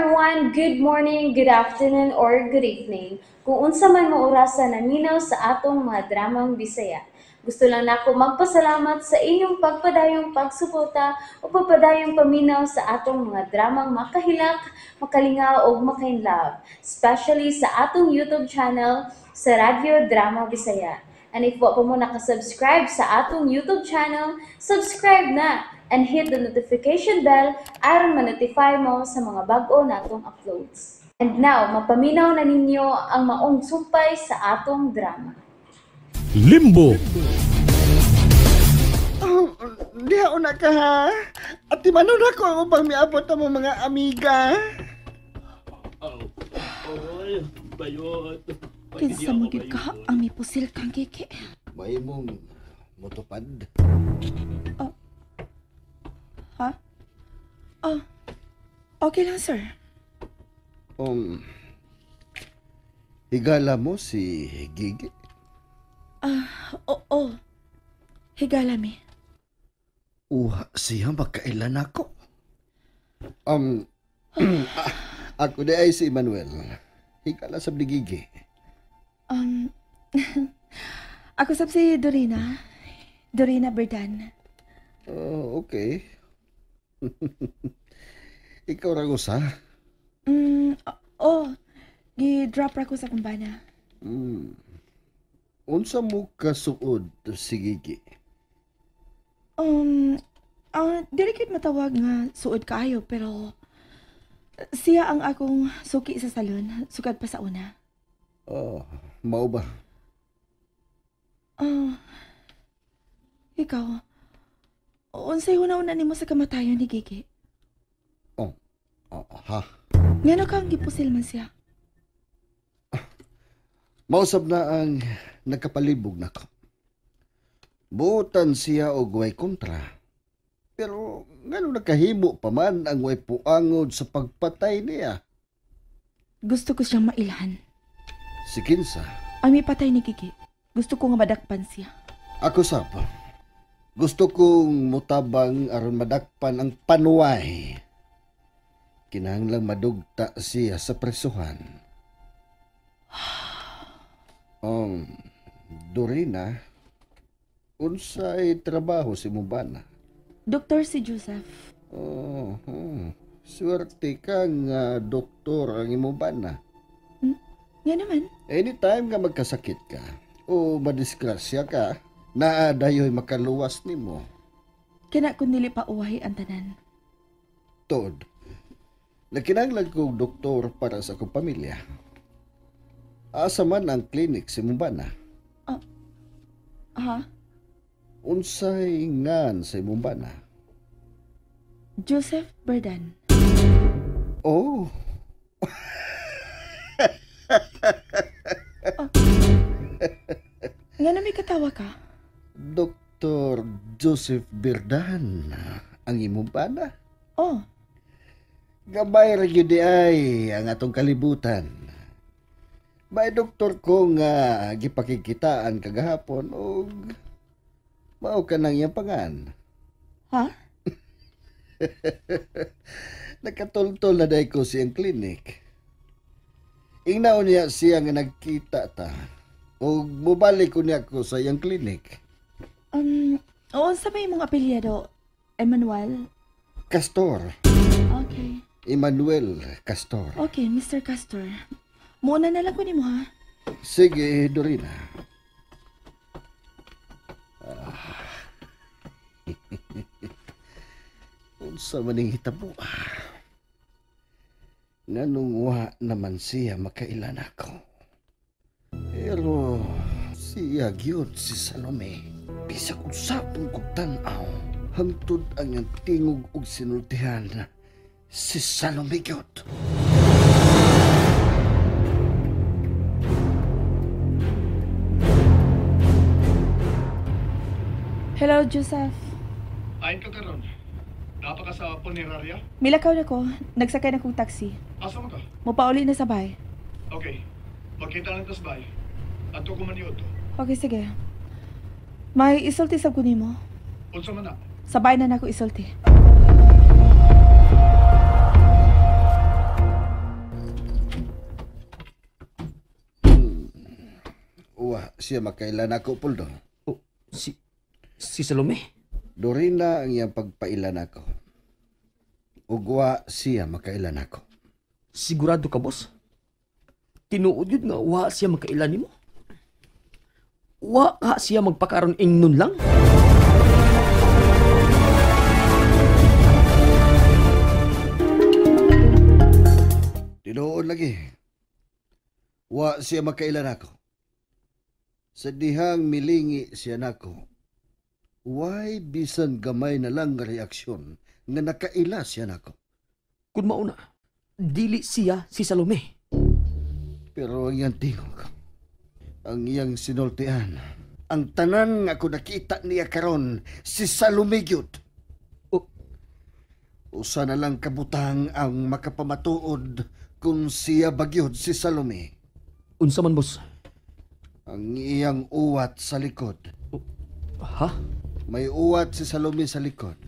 Everyone! Good morning, good afternoon, or good evening. Kung unsa man mo orasa naminaw sa atong mga dramang Bisaya. Gusto lang nako magpasalamat sa inyong pagpadayong pagsuporta o pagpadayong paminaw sa atong mga dramang makahilak, makalingaw o makainlove, especially sa atong YouTube channel sa Radyo Drama Bisaya. And if wa pa mo nakasubscribe sa atong YouTube channel, subscribe na and hit the notification bell aron ma-notify mo sa mga bag-o natong uploads. And now, mapaminaw na ninyo ang maong sumpay sa atong drama. Limbo. Oh, diha una ka ha. At timanon ako ang ubang miabot ang mga amiga. Oy, bayot. Kinsa mo gyud ka ang mipusil kang Kiki? Mahimong motopad. Oh. Ha? Oh. Okay lang, sir. Higala mo si Gigi? Oo. Higala mi. Uha siya magkailan ako. Ako di ay si Emmanuel. Higala sa ni Gigi. Ako sab si Dorina. Dorina Berdan. Oh, okay. Ikaw ra usa? Oh, gi-drop ra ko sa kumbana. Unsa mo kasuod si Gigi? Dili gyud matawag nga suod kaayo, pero siya ang akong suki sa salon, sukad pa sa una. Oh, mao ba? Oh, ikaw, unsay una-una nimo sa kamatayon ni Gigi? Oh, ha? Ngano kang gipusil man siya? Mausab na ang nagkapalibog nako. Buotan siya og way kontra. Pero ngano nakahimo pa man ang way puangod sa pagpatay niya? Gusto ko siyang mailhan. Si kinsa? Ang may patay ni Gigi. Gusto ko nga madakpan siya. Ako sab. Gusto kong mutabang aron madakpan ang panuway. Kinahanglang madugta siya sa presuhan. Dorina, unsay trabaho si Mubana? Doktor si Joseph. Oh, swerte ka nga doktor ang imong bana. Nga naman. Anytime nga magkasakit ka o madisgrasya ka, naa dayoy makaluwas nimo. Kina kun dili pa uwahi ang tanan. Tod, nagkinahanglan kog doktor para sa akong pamilya. Asa man ang klinik si Mumbana? Ha? Unsay ngan sa imong bana? Joseph Berdan. Oh. Oh. Nga na may katawa ka? Dr. Joseph Berdan ang imong bana? Oh. Gabay ra gyud ay ang atong kalibutan. May doktor ko nga gipakikitaan kagahapon og mao ka nang iyang pangan. Ha? Nakatultol na day ko siyang klinik. Ingnaon niya siya nga nagkita ta og mobalik ko niya ko sa iyang klinik. Oo, sa may mong apelyado, Emmanuel? Castor. Okay. Emmanuel Castor. Okay, Mr. Castor. Muna na lang ko nimo, ha? Sige, Dorina. Unsa man ning hitabo? Nganong wa naman siya makailan ako. Pero siya gyud si Salome. Bisag usapon kog tan-aw, hangtod ang iyang tingog og sinultihan si Salome gyud. Hello, Joseph. Ayon ka karon. Napa ka sa punerarya? Milakaw na ko. Nagsakay na kong taxi. Asa mo ka? Mupauli na sa bahay. Okay. Magkita lang tas bahay. Ato ko man to. Okay, sige. May isulti sab ko nimo. Unsa man na? Sa bahay na nako isulti. siya makaila nako, Poldo. Oh, si Salome? Dorina ang iyang pagpaila nako. Ug wa siya makaila nako. Sigurado ka, boss? Tinuod yun nga wa siya makaila nimo? Wa ka siya magpakaroon ingnon lang? Tinuod lagi. Wa siya makaila nako. Sa dihang milingi siya nako, way bisan gamay na lang nga reaksyon nga nakaila siya nako. Kun mauna, dili siya si Salome. Pero ang iyang tingog, ang iyang sinultian, ang tanan nga ako nakita niya karon si Salome gyud. Oh. Usa na lang kabutang ang makapamatuod kung siya bagyod si Salome. Unsa man, boss? Ang iyang uwat sa likod. Oh, ha? May uwat si Salome sa likod.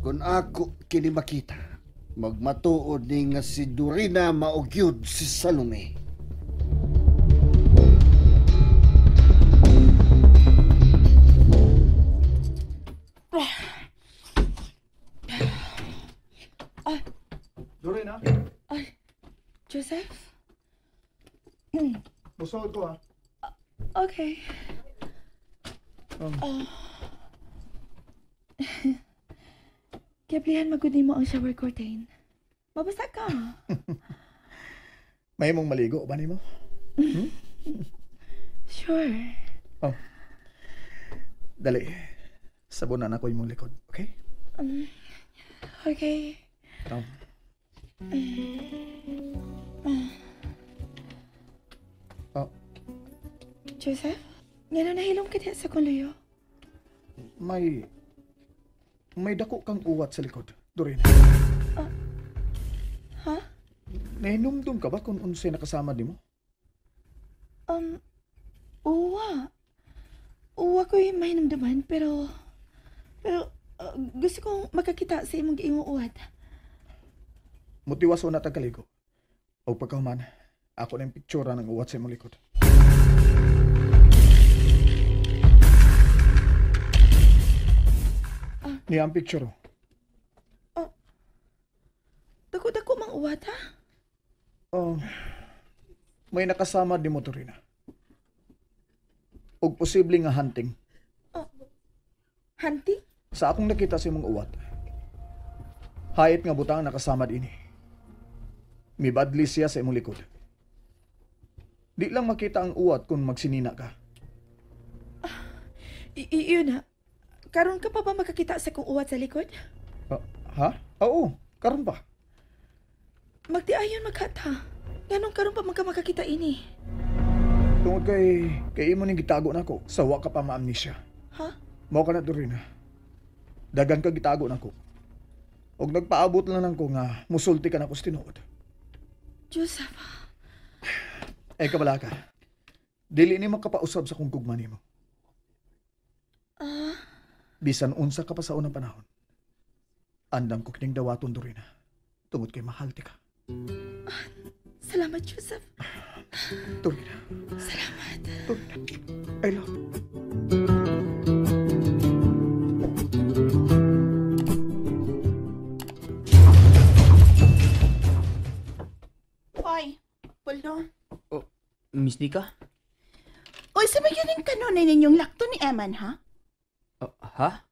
Kung ako kini makita, magmatuod ni nga si Dorina maugyod si Salome. Dorina? Ay, Joseph? Busog ko, ha? Okay. Kiablihan magud nimo ang shower curtain. Mabasa ka. May mong maligo ba nimo? Hmm? Sure. Oh. Dali. Sabunan ako imong likod, okay? Okay. Oh. Joseph, ngano nahilom ka sa kuluyo? May dako kang uwat sa likod, Dorina. Ha? Nahinumdum ka ba kung unsay nakasama nimo? Uwa. Uwa ko'y mahinumduman, pero gusto kong makakita sa imong giingong uwat. Mutiwas na tagkaligo. O pagkahuman, ako na yung pictura ng uwat sa imong likod. Niya ang picture. Oh. Dako-dako mang uwat, ha? Oh, may nakasama di mo, Dorina. Og posible nga hunting. Oh. Hunting? Sa akong nakita sa imong uwat, hayit nga butang nakasama din. Mibadli siya sa imong likod. Di lang makita ang uwat kung magsinina ka. Iyon na. Karon ka pa ba makakita sa kong uwat sa likod? Ha? Oo, karon pa. Magtiayon maghata. Ganong karon pa man ka makakita ini? Tungod kay imo ning gitago nako, sa wa ka pa maamnesia. Ha? Mao ka na, Dorina. Dagan ka gitago nako. Og nagpaabot lang ko nga musulti ka nako sa tinuod. Joseph. Ay kabala ka. Dili ni makapausab sa kong gugma nimo. Bisan unsa ka pa sa unang panahon. Andam ko kining dawaton, Dorina. Tungod kay mahal ti ka. Salamat, Joseph. Dorina. Salamat. Dorina. I love you. Hoy, Poldo. Oh, Miss Nika? Uy, sabi yun ang kanunay ninyong lakto ni Eman, ha? Ha?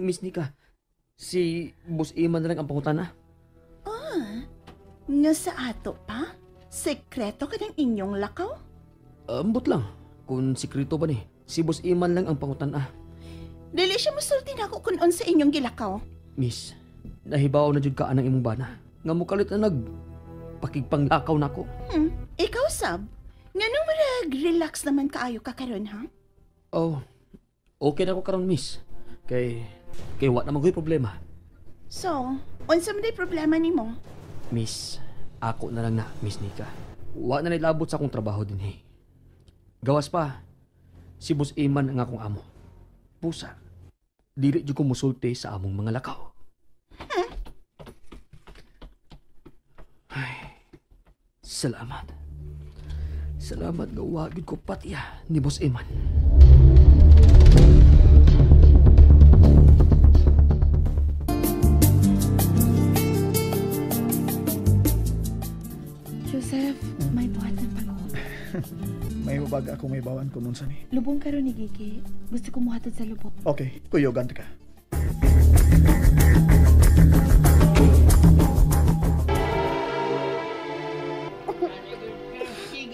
Miss Nika, si Boss Eman na lang ang pangutana. Nga sa ato pa? Sekreto ka ng inyong lakaw? Ambot lang. Kung sekreto ba ni, si Boss Eman lang ang pangutana. Dili siya musulti na ako kung unsa inyong gilakaw. Miss, nahibaw na jud ka anang imong bana. Nga mukalit na nagpakigpanglakaw nako. Ikaw, sab, nganong murag relax naman kaayo ka karon, ha? Oh, okay na ko karon, miss. Kay wa naman ko'y problema. So, unsa man day problema nimo? Miss, ako na lang na, Miss Nika. Wa na nilabot sa akong trabaho dinhi. Gawas pa, si Boss Eman ang akong amo. Pusa, dili jud ko musulti sa among mga lakaw. Ay, salamat. Salamat nga wa gyud ko patiya ni Boss Eman. Joseph, may buhatan pa ko. May hubag ako may bawan ko nun ni. Lubong karon ni Gigi. Gusto ko muhatod sa lubong. Okay, kuyogan ka.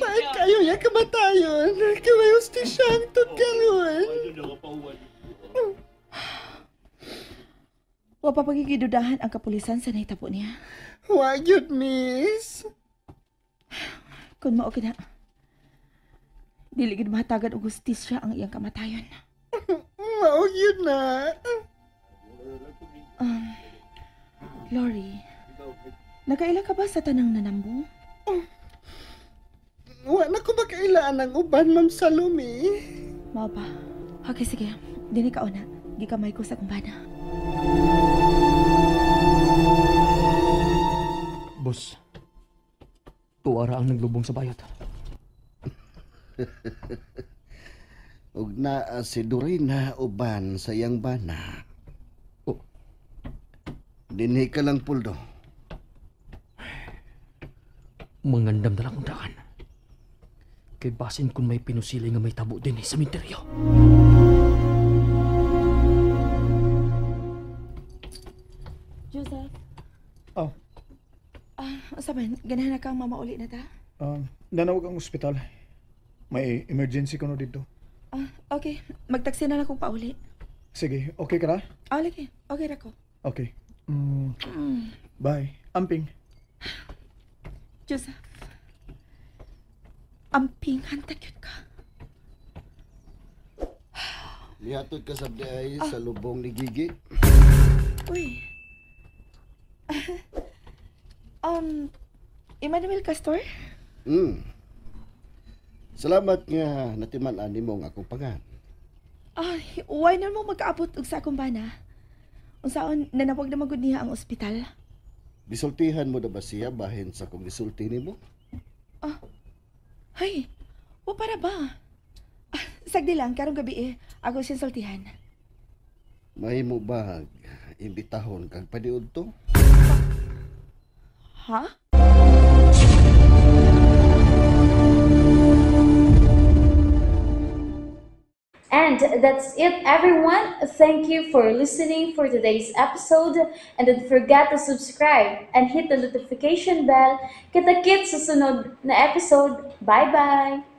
Bakit kayo ya kamatayon? Kaya siyang karon. Wa pa pagigidudahan ang kapulisan sa nahitabo niya. Wa gyud, miss. Kung mao kina, dili gid mahatagan og hustisya ang iyang kamatayon. Mao gyud na. Lori, nakaila ka ba sa tanang nanambong? Wa na ko makailaan ang uban, Ma'am Salome. Mao ba? Okay, sige. Dini ka una. Gikamay ko sa kumbana. Boss, tuwara ang naglubong sa bayot. Ug naa si Dorina uban sa iyang bana. Oh. Dinhi ka lang, Puldo. Mangandam na lang kong daan. Kay basin kung may pinusili nga may tabo din sa minteryo. Joseph? Oh. Unsa man, ganahan na kang mamauli na ta? Nanawag ang ospital. May emergency ko no dito. Okay. Magtaksi na lang akong pauli. Sige, okay ka na? Lagi. Okay ra ko. Okay. Bye. Amping. Joseph. Amping, hantag yun ka. Lihatod ka sa ay sa lubong ni Gigi. Uy. Emmanuel Castor? Salamat nga natiman-an nimo ang akong pangan. Ay, why na mo magkaabot og sa akong bana? Unsaon nanawag na magud niya ang ospital? Gisultihan mo na ba siya bahin sa kung gisulti nimo? Ay, wa para ba? Sagdi lang, karong gabi eh. Ako siyang sultihan. Mahimo ba imbitahon kag padiud to? Ha? And that's it, everyone. Thank you for listening for today's episode. And don't forget to subscribe and hit the notification bell. Kita-kits sa sunod na episode. Bye-bye!